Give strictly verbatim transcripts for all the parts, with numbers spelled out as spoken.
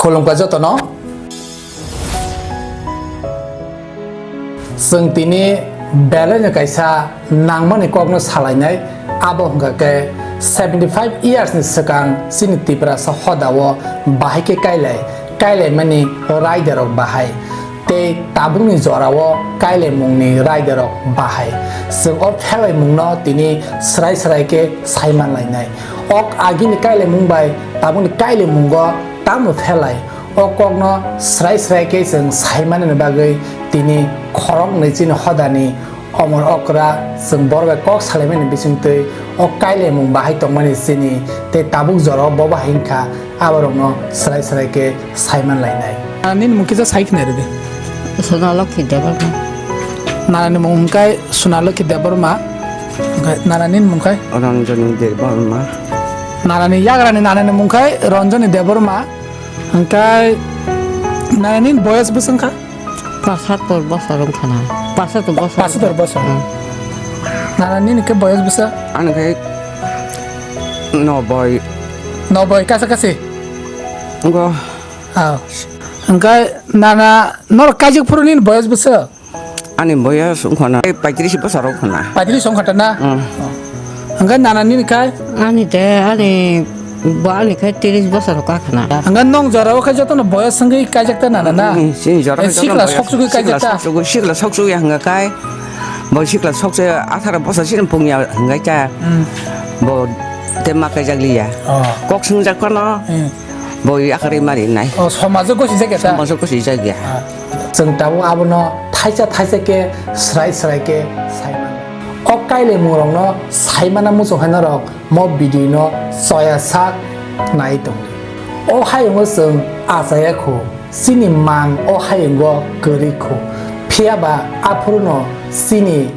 Khulumkha jotono. Chwng tini belaino kaisa nangmani kokno salainai, abo hwnkha khe seventy five years ni swkang chini Tiprasa hodao bahai khe kailai, kailaimani raidarok bahai. Tei tabukni jorao kailaimungni raidarok bahai. Chwng o phelaimungno tini srai srai khe saiman lainai. Ok agini kailaimung bai tabukni kailaimungo tamo phelai? O kokno srai srai khe chwng saimanani bagwi tini khoroknwi chini hodani Omor okra chwng borok bai kok salaimani bisingtwi o kailaimung bahai tongmani chini tei tabuk jorao bo bahai wngkha, aborokno srai srai khe saiman lainai. Ah, nini mung kisa sai khna rwdi. Sonalokhi Debbarma. Nanani mung hwnkhe Sonalokhi Debbarma. Hwnkhe nanani mung khai? Ranjani Debbarma. Nanani yagrani nanani mung khai Ranjani Debbarma. Hwnkhe nanani boyos bwswk wngkha? Pasator bosor wngkha na. Pasator bosor. Pasator bosor. Hmm. Nana nini khe boyos bwsa? Ani khe noboi. Noboi kasa kasi? Ngo. Ah. Hwnkhe nana norok kaijak phuru nini boyos bwsa? Ani boyos wngkha na. Ei paitris bosor wngkha na. Paitris wngkha ta na? Hmm. Hwnkhe nana nini khai? Ani de, ani bo ani khai tris bosor wngkha khna. Hwnkhe nong jora o khai jotono boyos wngwi kaijak ta nana na? Hmm, chini jora o sikla jotono boyos, soksugwi sikla kaijak ta? Soksugwi, sikla soksugwi hwnga kai. Bo sikla sokse atharo bosor chini pungya hwnga ta. Hmm. Bo te ma kaijak liya. Oh. Kok swngjak phano. Hmm. Bo yakarwi mari nai. Oh, somajo gosi jakya ta? Somajo gosi jakya. Ah. Chwng tabuk abono thaisa thaisa khe srai srai khe sai mano. O kailaimung rokno sai mana muchung hai norok mo video no choya sak nai tongdi. O hayungo chwng achaya khu, chini mang o hayungo kwrwi khu. Phiya ba aphuru no chini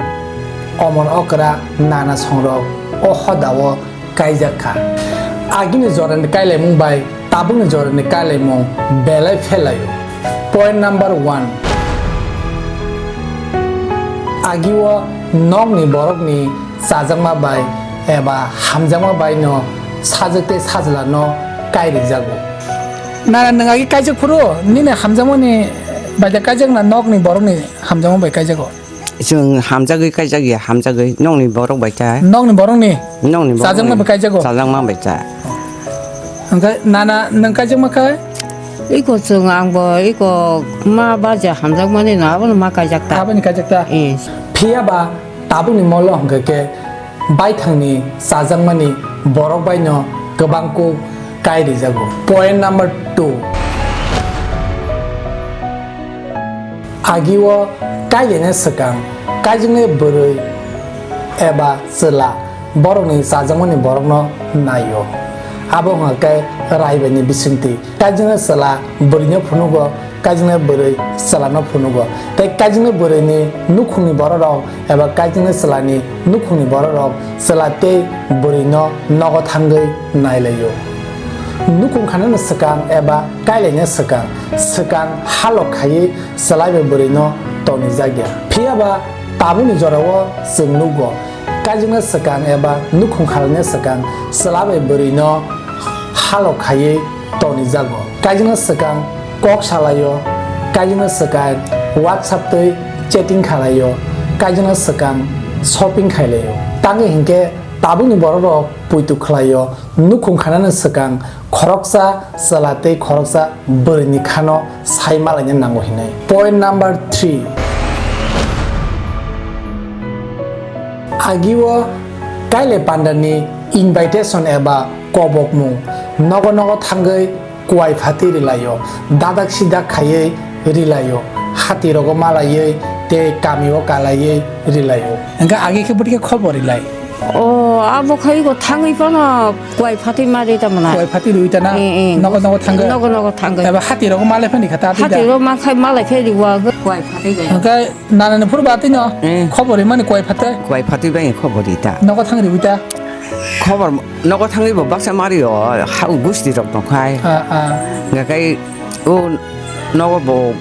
omor okra nana songrok o hodao kaijak kha. Agini jorani kailaimung bai tabukni jorani kailaimung belai phelaio. Point number one. Agio nokni borokni chajakma bai eba hamjakma bai no sajwk tei sajla no kai rijago. Nana nwng agi kaijak phuru nini hamjakmani bai da kaijak na nokni borokni hamjakma bai kaijago? Chwng hamjagwi kaijak ya, hamjagwi. Nokni borok bai ta. Nokni borokni? Nokni borokni. Chajakma bai kaijago? Chajakma bai ta. Hwnkhe nana nwng kaijakma khe? Iko chwng angbo iko ma baja hamjakmani no abono ma kaijak ta. Aboni kaijak ta? Eh. Phiya ba tabukni molo hwnkhe khe baithangni chajakmani borok baino kwbang kuk kai rijago. Point number two. Agio kailaina swkang kaijaknai bwrwi eba chwla borokni chajakmani borokno naio. Abo wngkha khe raibaini bisingtwi. Kaijaknai chwla bwrwino phunugo, kaijaknai bwrwi chwlano phunugo. Tei kaijaknai bwrwini nukhungni bororok eba kaijaknai chwlani nukhungni bororok chwla tei bwrwino nogo thangwi nailaio. Nukhung khanani swkang eba kailaina swkang, swkang halok khaiwi chwla bai bwrwino tonijak ya. Phiya ba tabukni jorao chwng nugo, kaijakna swkang eba nukhung khalangna swkang chwla bai bwrwino halok khaiwi tonijago. Kaijakna swkang kok salaio, kaijakna swkang WhatsApp twi chatting khalaio, kaijakna swkang shopping khailaio. Tangwi hinkhe tabukni bororok poito khwlaio, nukhung khanani swkang khoroksa chwla tei khoroksa bwrwini khano sai malaina nango hinwi. Point number three. Agio kailai pandani invitation eba kobokmung nogo nogo thangwi kuai phatwi rilaio, dadak sidak khaiwi rilaio, hati rogo malaiwi tei kamio kalaiwi rilaio. Hwnkhe agi khe bwtwi khe khobor rilai. O, abo khai go thangwi phano kuai phatwi ma ri ta mwnai. Kuai phatwi rwi ta na? Eh, eh. Nogo nogo thangwi? Nogo nogo thangwi. Eba hati rogo malai phani kha ta twi da? Hati rogo ma khai malai phai riwa kuai phatwi bai. Hwnkhe Nana ni phuru ba twi no? Eh. Khobor rimani kuai phatwi? Kuai phatwi bai khobor rita. Nogo thang riwi ta? Khobor nogo thangwi bo baksa mari o, ha, gusti rok tong khai. Ah, ah. Hwnkhe kai o nogo bo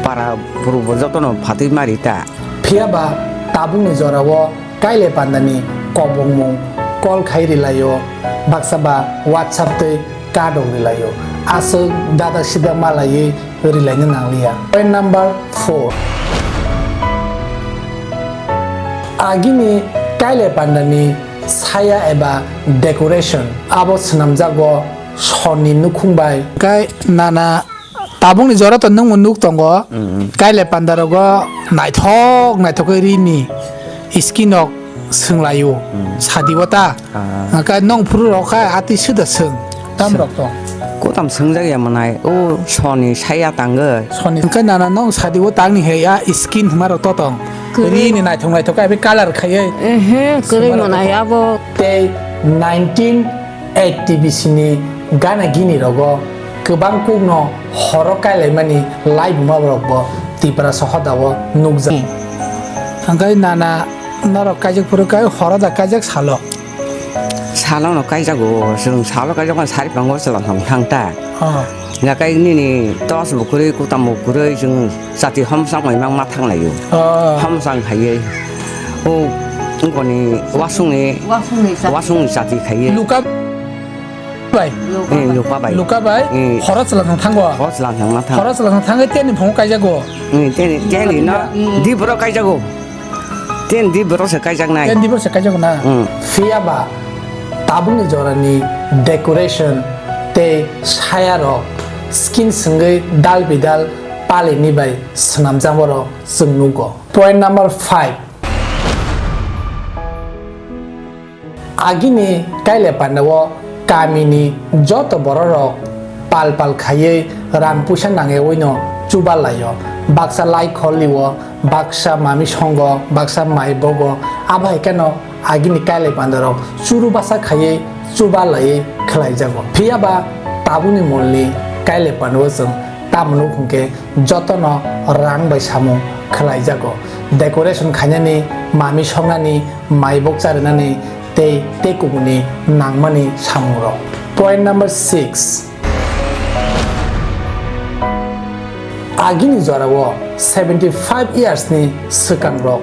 para buru bo jotono phatwi mari ta. Phiya ba tabukni jorao kailai pandani kobongmung call khai rilaio, baksa ba WhatsApp twi kadok rilaio. aswk dadak sidak malaiwi rilaina nangliya. Point number four. Agini kailai pandani saya eba decoration abo swnamjago sonni nukhung bai. Kai nana tabukni jora to nwngbo nuk tongo. Mm, mm. Kailai pandarogo naithok naithok khe rini skin rok swnglaio. Mm. Sadi o ta. Ah. Hwnkhe nong phuru rok kha atwi suda swng. Tam rok to. Kutam swngjak ya mwnai. O sonni saya tangwi. Sonni. Hwnkhe nana nong sadi o tangni hai a skin hwnma rok to tong. Kwrwi. Rini naithok naithok khe abi color khaiwi. Ehe, kwrwi swngma rok to mwnai tong. Abo. Tei nineteen eighty bisini gana gini rogo kwbang kukno horo kailaimani laibuma rokbo Tiprasa hodao nukjak. Hwnkhe nana norok kaijak phuru khe horo da kaijak salo? Salo no kaijago, chwng salo kaijak mani sari pango chwla thang thang ta. Oh. Hwnkhe nini tos bo kwrwi, kutam bo kwrwi, chwng chati homsang bai mang ma thang laio. Oh. Homsang khaiwi. O, wngkoni wasungni, wasungni chati khaiwi. Luka bai. Eh, luka bai. Luka bai. Eh. Horo chwla thang thango. Horo chwla thang ma thang. Horo chwla thang thangwi teni phungo kaijago. Eh, teni, teni no, mm, di borok kaijago. Ten di borok se kaijaknai. Ten di borok se kaijaknai. Mm. Phiya ba tabukni jorani decoration tei saya rok skin swngwi dal bidal palini bai swnamjak borok chwng nugo. Point number five. Agini kailai pandao kamini joto bororok pal pal khaiwi rang puisa nangyawi no chuba laio. Baksa lai khol rio, baksa mami songo, baksa mai bogo. Abo hai kheno agini kailai pandarok churu basa khaiwi chuba laiwi khlaijago. Phiya ba tabukni molni kailai pandao chwng tamo nuk hwnkhe jotono rang bai samung khlaijago. Decoration khainani, mami songnani, maibok charinani tei tei kubuni nangmani samungrok. Point number six. Agini jorao seventy five years ni swkangrok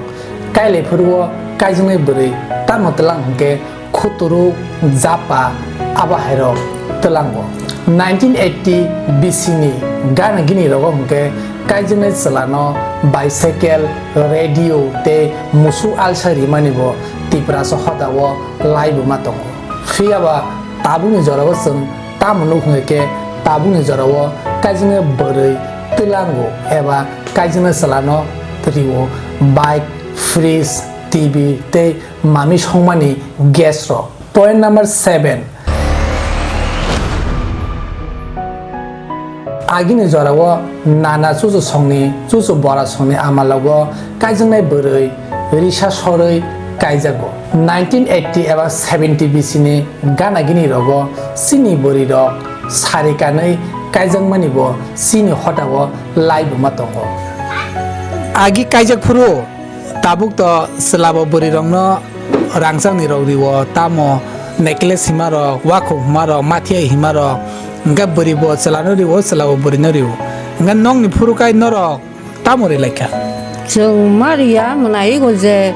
kailai phuruo kaijaknai bwrwi tamo twlang hwnkhe khuturu, japa, abo hairok twlango. Nineteen eighty bisini gana gini rogo hwnkhe kaijaknai chwlano bicycle, radio tei musuk alsa rimani bo Tiprasa hodao laibuma tongo. Phiya ba tabukni jorao chwng tamo nuk hwnkhe tabukni jorao kaijaknai bwrwi twlango eba kaijaknai chwlano rio bike, fridge, T V tei mami songmani gas rok. Point number seven. Agini jorao nana chuchu songni, chuchu bora songni amalogo kaijaknai bwrwi risa sorwi kaijago. Nineteen eighty eba seventy bisini gana gini rogo chini bwrwi rok sari kanwi kaijakmani bo chini hotao laibuma tongo. Agi kaijak phuru. Tabuk to chwla bo bwrwi rokno rangchakni rok rio, tamo necklace hima rok, wakhuk hima rok, mathiya hima rok, hwnkhe bwrwi bo chwla no rio, chwla bo bwrwi no rio. Hwnkhe nokni phuru kai norok tamo ri lai kha? Chwng ma ria, mwnai go je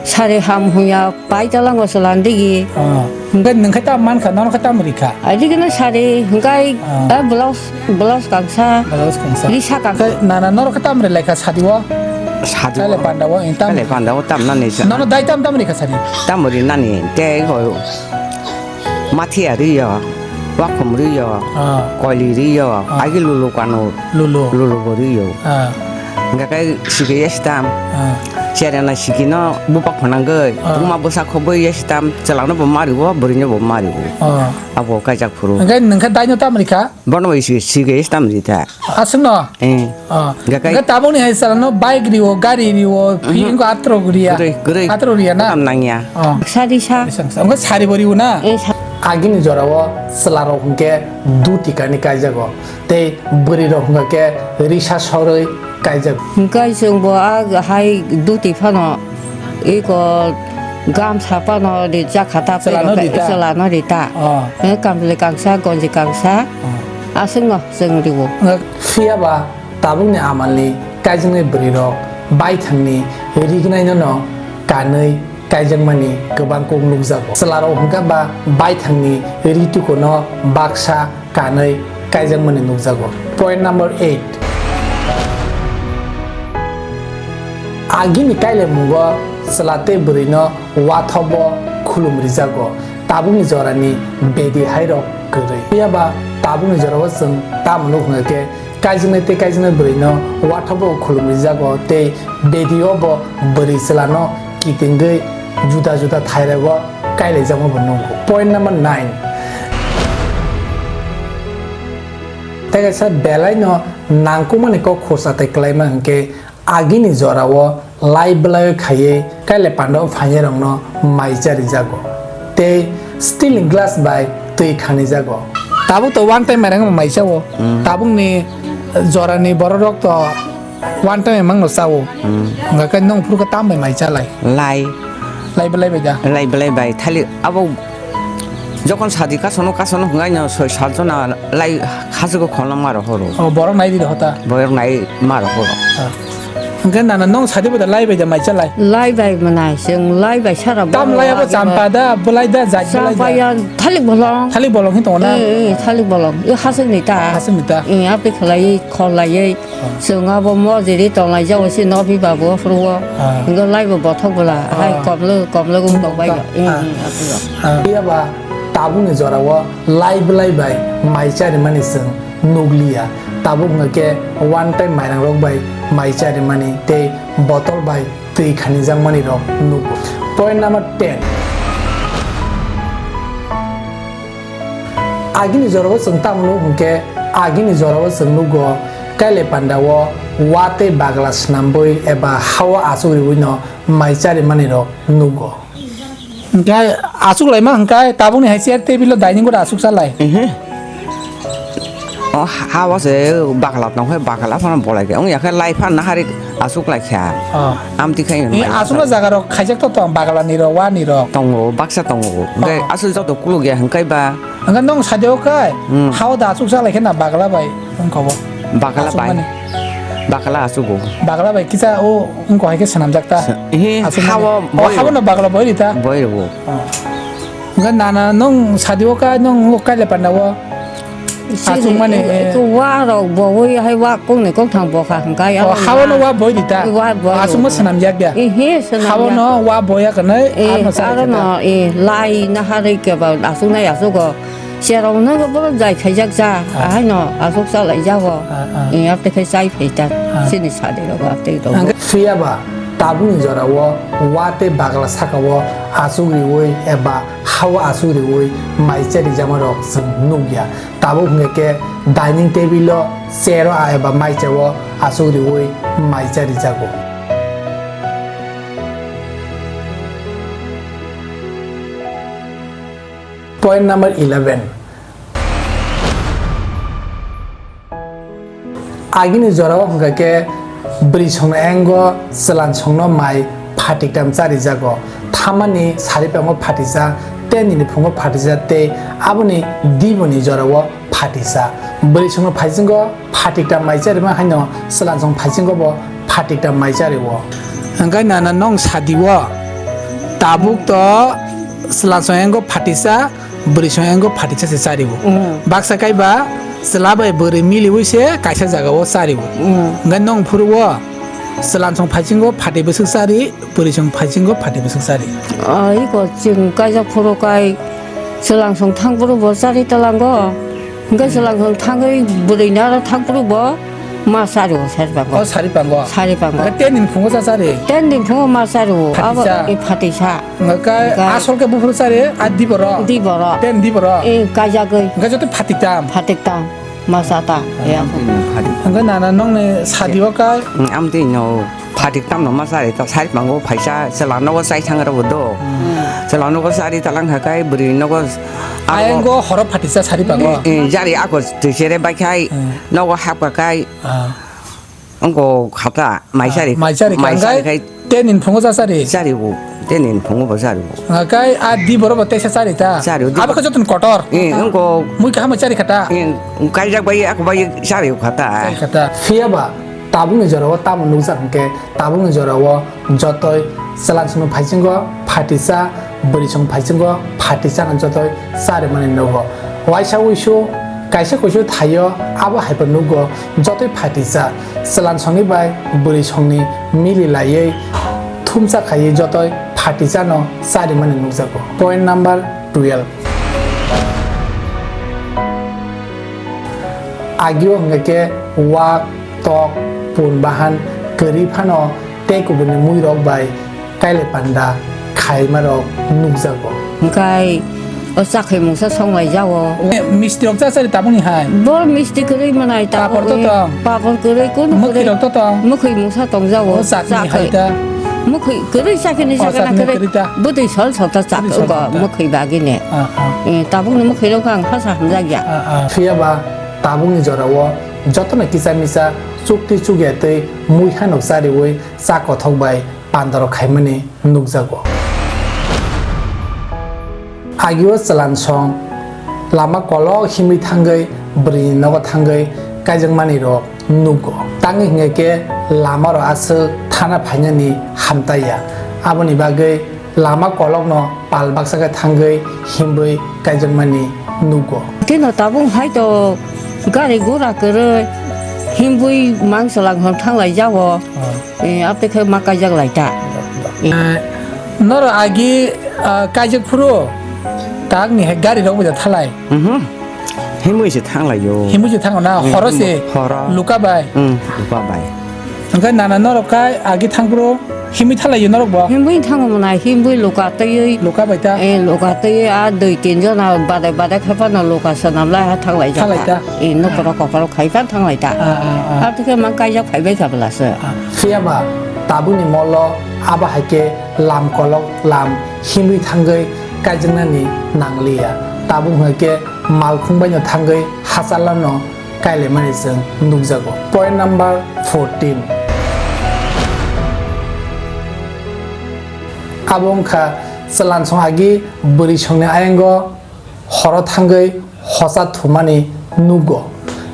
sari ham huya pai talango chwla ndigi. Ah. Hwnkhe nwng khe tamo man kha, nono khe tamo ri kha? Aidi gana sari, hwnkhe ah, blouse, blouse kangsa. Blouse kangsa. Risa kangsa. Hwnkhe nana norok khe tamo ri lai kha sadi o? Sadi o. Chale panda o, eh, tam. Chale panda o tam nani sa. Nono dai tam tam ri kha sadi? Tamo ri nani, tei go mathiya ri yo, wakhum ri yo, ah, koili ri yo, ah, agi lulu kanu. Lulu. Lulu bo ri yo. Ah. Hingke kai sike yes tam. Ah. Cherena siki no bupak phwnangoi. Ah. Buma bwsa khoboi yes tam. Chwla no bo mari o, bwrwi no bo mari o. Ah. Abo kaijak phuru. Hingke ningkhe dai no tam rikha? Bono bai sike, sike yes tam rita. Aswk no? Eh. Ah. Hingke kai hingke tabuk ni hai chwla no bike rio, gari rio, mhm, phi hingke atro ria. Gurui, gurui. Atro ria na? Tam nangya. Ah. Sari sa. Hingke sari bo rio na? Eh, sa- Agini jora o chwla rok hingke duti kani kaijago. Tei bwrwi rok hwnkha khe risa sorwi kaijak. Hwnkhe chwng bo a hai duti phano iko gamsa phano rijak kha ta, chwla no rita. Chwla no rita. Oh. Hwnkhe kamchwlwi kangsa, gonji kangsa, oh, aswk no chwng riwo. Phiya ba tabukni amalni kaijaknai bwrwi rok baithangni rignai no no kanwi kaijakmani kwbang kuk nukjago. Chwlarok hwnkha ba baithangni ritukuno baksa kanwi kaijakmani nukjago. Point number eight. Agini kailamungo chwla tei bwrwino wathobo khulum rijago, tabukni jorani bedi hairok kwrwi. Phiyaba tabukni jorao chwng tamo nuk hwnkhe, kaijaknai tei kaijaknai bwrwino wathobo khulum rijago tei bedi o bo bwrwi chwlano kitingwi juda juda thairego kailaijakma bo nukgo. Point number nine. Tei kaisa belaino nangkukmani kok khorsa tei kwlaima hwnkhe agini jorao lai bwlai khaiwi kailai pandao phainairokno mai charijago tei steel glass bai twi khanijago. Tabuk to one time mairang mai chao. Mm. Tabukni jorani bororok to one time mangno chao. Hmm. Hwnkhe nwng phuru khe tam bai mai chalai? Lai. Lai belai bai da? Lai belai bai. Thali abo jokon sadi kasono, kasono hwnkhai no soi sat jona lai hasugo khonlong ma rohoro. O, borok nai di rohota? Borok nai ma rohoro. Ah. Hwnkhe nana nwng sadi bai da lai bai da mai chalai? Lai bai mwnai, chwng lai bai sara tam borok lai abo agi champa da, belai da, jat belai da? Champa ya, thalik bolong. Thalik bolong hin tongo na? Eh, eh, thalik bolong. I hasuk ni ta. Hasuk ni ta. Eh, api khlai, khol lai. Chwng abo mojiri tonglaijao se nobi babu aphuru o. Ah. Hwnkhe laibo bothok bwla, hai Ah. komlwk, komlwk wng tongbai. Ah. Ing, Ah. ing, aphuru. Ah. Phiyaba tabukni jorao lai bwlai bai mai charimani chwng nukliya. Tabuk hwnkhe one time mairang rok bai mai charimani tei botol bai twi khanijakmani rok nugo. Point number ten. Agini jorao chwng tamo nugo hwnkhe, agini jorao chwng nugo kailai pandao wa tei bagla swnambwi eba hao achuk riwino mai charimanirok nugo. Hwnkhe achuk laima hwnkhe tabukni hai chair table o dining o achuk chalai. Ehe. O ha-, hao se bagla tong khe bagla phano bolai khe wng ya khe lai phan nahari achuk lai kha. Oh. Amtwi khai Ni mai achukma jaga rok khaijak to tong bagla ni rok, wa ni rok. Tongo, baksa tongo. Hwnkhe Oh. aswk joto kuluk ya hwnkhe ba. Hwnkhe nwng sadio khe, Hmm. hao da achuk sa lai khe na bagla bai wngkha bo. Bagla bai. Achukmani. Bagla achugo. Bagla bai kisa o wngkha hai khe swnamjak ta. Sa-, ehe, Achukmani. hao Oh, boi hao rw-, no bagla boi rita. Boi rw-o. Oh. Hwnkhe nana nwng sadio khe nwng kaile panda o. Sini, Achukmani, eh, eh. Wa rok bowi hai wa kok ni kok thang bokha hwnkha ya. Oh, hao no wa boi di ta? Wa boi. Achukma swnam yak ya? Eh, he, swnam yak. Hao no wa boi ya kanai, Eh, ano sa aro khe ta? No, eh, lai na harwi keba achuk nai achuk go. Cherong no go boro jai khaijak ja. Ah. Ahai no achuk cha lai ja go. Ah, ah. Eh, ap te khai chai phai ta. Ah. Sini sa de ro ba te ro. Ang phiya ba tabuk ni jora o wa tei bagla saka o achuk riwi eba hao achuk riwi mai chari jama rok chwng nuk ya. Tabuk hwnkhe khe dining table o, chair o eba maicha o achuk riwi maicha rijago. Point number eleven. Agini jorao hwnkha khe bwrwi songno engo chwlan songno mai phatiktam charijago. Thamani saripango phatisa, tei nini phungo phatisa tei aboni diboni jorao phatisa. Bwrwi songno phaisingo phatiktam mai charima haino chwlan song phaisingo bo phatiktam mai chario. Hwnkhe nana nwng sadi o tabuk to chwlan song engo phatisa, bwrwi song engo phatisa se charibo. Mm. Baksa kaiba chwla bai bwrwi miliwi se kaisa jaga o charibo. Mm. Hwnkhe nwng phuru o chwlan song phaisingo phatwi bwswk chari, bwrwi song phaisingo phatwi bwswk chari. Ah, iko chwng kaijak phuru kai chwlang song thang phuru bo chari talango. Hwnkhe chwlang song thangwi bwrwi naro thang phuru bo ma chari o sari pango. O sari pango. Sari pango. Hwnkhe ten din phungo cha chari. Ten din phungo ma chari o. Abo Phatisa. E phatisa. Hwnkhe Hwnkhe asol khe buphuru chari a di boro. Di boro. Ten di boro. E kaijagwi. Hwnkhe joto phatik tam. Phatik tam. Masa ta, ya. Hwnkhe nana nokni sadi o kai? Ang amtwi no phatik tamno ma chari ta sari pango phaisa chwla nogo chai thang rw do. Hmm. Chwla nogo chari talang kha kai bwrwi nogo Ayang go horo phatisa sari pango. Eh, eh, jari ako twi chere bai khai Hmm. nogo hap ka kai. Ah. Wngkha khata, mai Ah, sari, mai sari mai kha, sari hwnkhe khai. Ten din phungo cha sari? Sari bo, ten din phungo bo sari bo. Ah, kai a di borok bo teisa sari ta? Sari bo, di Abo bo- khe jotono kotor? Eh, wngkha. Mui kaham bai sari khata? Eh, kaijak bai, ako bai sari khata. Sari khata. Phiya ba, tabukni jorao tamo nukjak hwnkhe, tabukni jorao jotoi chwlansongni phaisingo phatisa, bwrwisong phaisingo phatisa no jotoi charimani nogo. Waisa wuisu, Kaisa kuisu thaio abo hai bo nugo, jotoi phaticha, chwlansongni bai bwrwisongni mili laiwi thumsa khaiwi jotoi phatichano charimani nukjago. Point number twelve. Agio hwnkhe wak, tok, pun bahan kwrwi phano tei kubunni muirok bai kailai panda khaimarok nukjago. Hwnkhe o chakhwi mungsa songlai jago. Misti rok cha chari tabukni hai. Bor misti kwrwi manai tabuk. Papor to tong. Papor kwrwi kunu kwrwi. Mwkhwi rok to tong. Mwkhwi mungsa tong jago. O chakni hai ta. Mwkhwi kwrwi chakhini chakhini kwrwi ta. Bwtwi sol sol ta chak. Mwkhwi bagini. Tabukni mwkhwi rok ang hasa hamjak ya. Phiya ba tabukni jorao jotono kisa misa chukti chukya tei mui hanok chariwi cha kothok bai pandarok khaimani nukjago. Agio chwlansong lama kolok himwi thangwi bwrwini nogo thangwi kaijakmani rok nugo. Tangwi hwnkhe khe lamarok aswk thana phainani hamtaiya. Aboni bagwi lama kolokno pal baksa khe thangwi himwi kaijakmani nugo. Tino tabuk hai to gari gura kwrwi himwi mang chwlang hwn thanglai jago. Ah. Eh, abte khe ma kaijak lai ta. Eh, norok agi, ah, kaijak phuru tak ni hai gari rok bo thalai. Mhm. Himwi se thanglaio. Himwi se thango na, hmm, horo se. Horo. Luka bai. Hmm, luka bai. Hwnkhe nana norok kai agi thangphuru himwi thalaio norok bo? Himwi thango mwnai, himwi luka twiwi. Luka bai ta? Eh, luka twiwi a dui tin jona badai badai khe phano luka swnamlai ha thanglai jak. Thanglai ta? Eh, nokoro kokoro khai phan thanglai ta. Ah, ah, ah. Abte khe mang kaijak phaibai kha bwla se. Ah, phiya ba tabukni molo abo hai khe lam kolok lam himwi thangwi kaijaknani nangliya. Tabuk hwnkhe malkhung baino thangwi hachalano kailaimani chwng nukjago. Point number fourteen. Abo wngkha chwlansong agi bwrwisongni ayango horo thangwi hosa thumani nugo.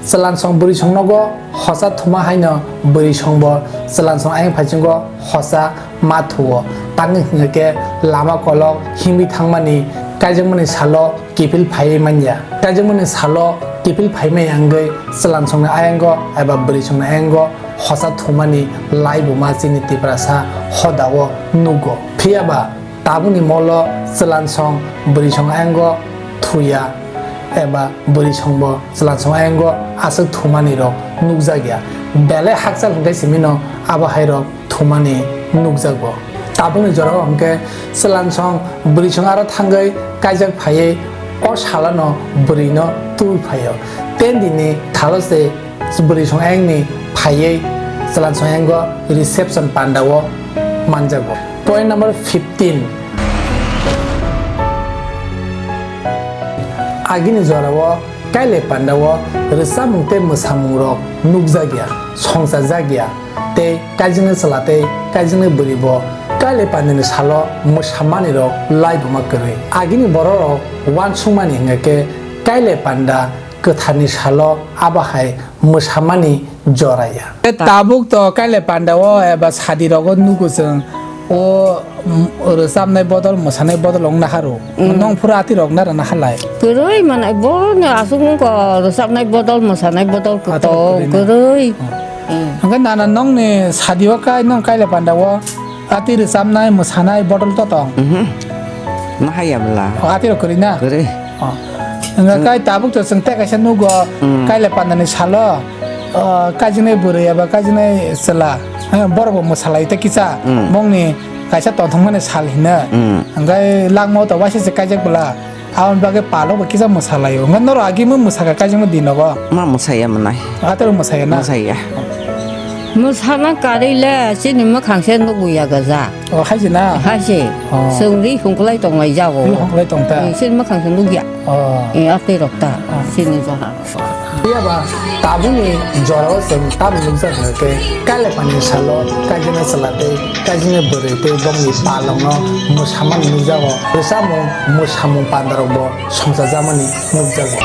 Chwlansong bwrwisong nogo hosa thuma haino bwrwisongbo chwlansong ayang phaichungo hosa ma thuo. Tangwi hwnkhe lama kolok himwi thangmani kaijakmani salo kiphil phaiwi manya. Kaijakmani salo kiphil phaimani wngwi chwlansongni ayango eba bwrwisongni ayango hosa thumani laibuma chini Tiprasa hodao nugo. Phiya ba tabukni molo chwlansong bwrwisong ayango thuya eba bwrwisongbo chwlansong ayango aswk thumanirok nukjakya. Belai hakchal hwnkhe simino abo hairok thumani nukjago. Tabukni jorao hwnkhe chwlansong bwrwisong aro thangwi kaijak phaiwi o salano bwrwino twi phaio. Ten dinni thalo se bwrwisong ayangni phaiwi chwlansong ayango reception pandao manjago. Point number fifteen. Agini jorao kailai pandao rwchapmung tei mwsamungrok nukjakya, songchajakya. Tei kaijaknai chwla tei kaijaknai bwrwi bo kailai pandani salo mwsamanirok laibuma kwrwi. Agini bororok uansukmani hwnkhe khe kailai panda kwtharni salo abo hai mwsamani jora ya. Tei tabuk to kailai pandao eba sadirogo nugo chwng o, mm, rwchapnai bodol mwsanai bodol wng naharw. Mm. Nong phuru atirok nara nahalai. Kwrwi manai boroni aswk wngkha rwchapnai bodol mwsanai bodol kwrwi. Kwrwi. Mm. Hwnkhe nana nongni sadio kai nong kailai pandao ati rwchapnai mwsanai bodol to tong? Mhm. Nahaya bwla. O, atirok kwrwi na? Kwrwi. O. Hwnkhe kai tabuk to chwng tei kaisa nugo, mm, kailai pandani salo, o, kaijaknai bwrwi eba kaijaknai chwla, eh, borok bo mwsalai tei kisa, mm, bongni kaisa tongthokmani sal hino. Mm. Hwnkhe langmao to waisa se kaijak bwla. Aboni bagwi palok bo kisa mwsalaio. Hwnkhe norok agimwi mwsakha kaijaknai dinogo? Ma mwsaya mwnai. Atero mwsaya na? Mwsaya. Mwsana karwi le chini mwkhang se nukya gajak. O, hai se na? Hai se. O. Chwng ri hungklai tonglai jago. Ri hungklai tong ta? Eh, chini mwkhang se nukya. O. Eh, atwi rok ta. O. Chini jora. Phiya ba tabukni jorao chwng tamo nukjak hwnkhe, kailai pandani salo kaijaknai chwla tei kaijaknai bwrwi tei bongni palokno mwsamani nukjago. Rwchapmung, mwsamung pandarokbo songchajakmani nukjago.